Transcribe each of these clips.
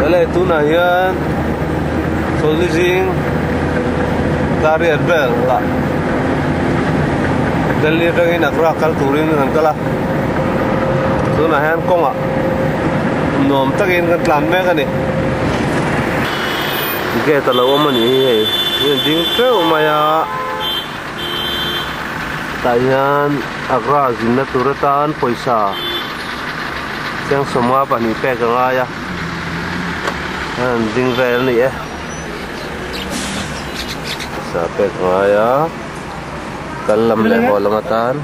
Awle tunah hian chawlhni zing dar riat vel ah Delhi atangin Agra kal turin kan kal a tunah hian kawngah nuam takin kan tlan mek a ni gate a lo awm a nih hi hei mi an ding teuh mai a tah hian Agra zinna tur atan pawisa cheng sawmnga pahnih pek a ngai a an ding vel a ni e pawisa pek a ngai a kal lam leh haw lam atan.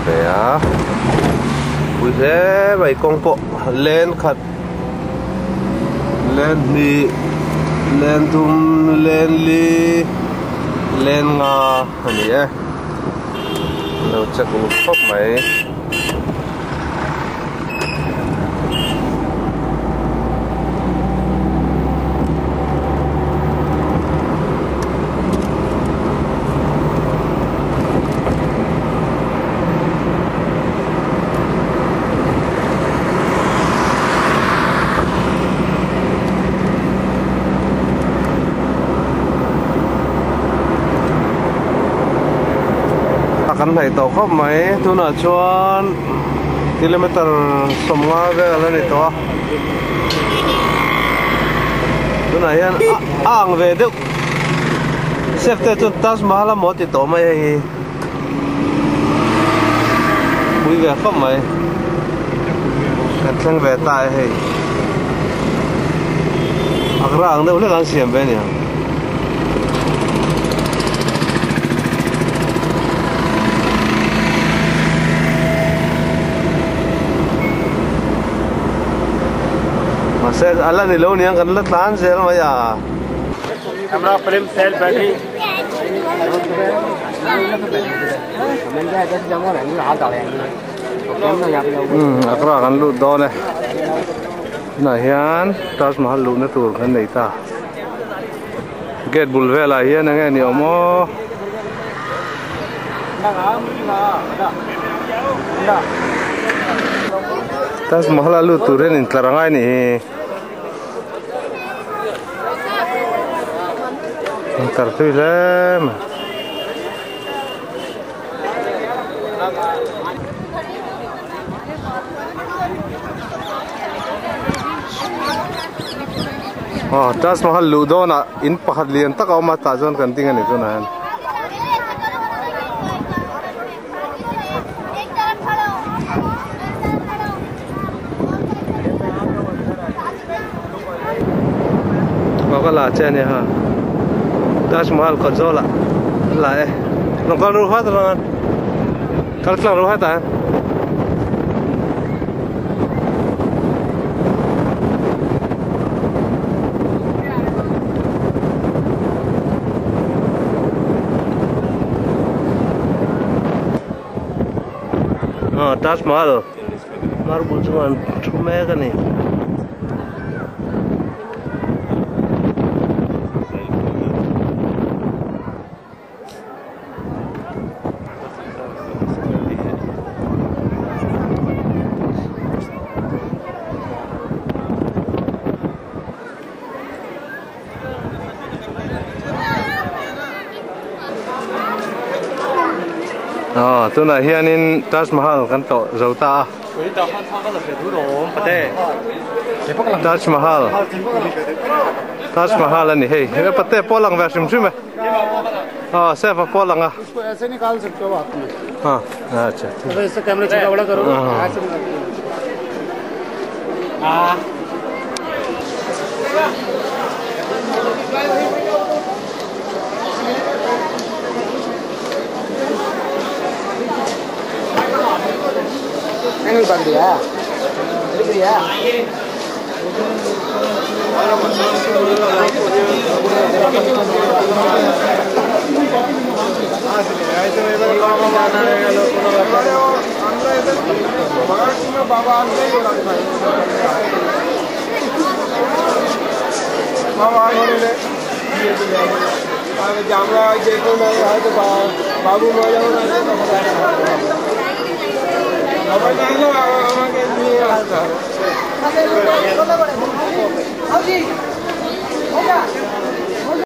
Pe a pui hle mai kawng pawh len khat len hnih len thum len li len nga a ni e lo check uluk khawp mai. Kan hnaih tawh khawp mai tunah chuan kilometer sawmnga vel a ni tawh a tunah hian a ang ve deuh chef te chuan Taj Mahal a maw ti tawh mai hei hi pui ve khawp mai kan thleng ve ta e hei Agra ang deuh hlek an siam ve a ni ang. Mahse a la ni lo niang kan la tlan zel mai a. Camera frame cell battery. Um Agra kan lut dawn e. Tunah hian Taj Mahal luhna tur kan nei ta. Gate bul velah hian eng nge ni awm aw. Taj Mahal a lut tur hian intlar a ngai nih hi. Intlar thui hle mai. Aw Taj Mahal luh dawnah in pakhat lian tak a awm a tah chuan kan ding a ni tunah hian. Aw ka la che a nia ha Taj Mahal kawt zawlah ka la e rawn kal ruh hat rang a kal tlang ruh hat ah. Aw Taj Mahal marble chungah an thu mek a ni. Aw tunah hianin Taj Mahal kan tawh zo ta a. Taj Mahal Taj Mahal a ni hei he pate pawh a lang ve hrim hrim e aw chef a pawh a lang a আমরা যে কোনো হয়তো বা আমাকে নিয়ে আসতে হবে।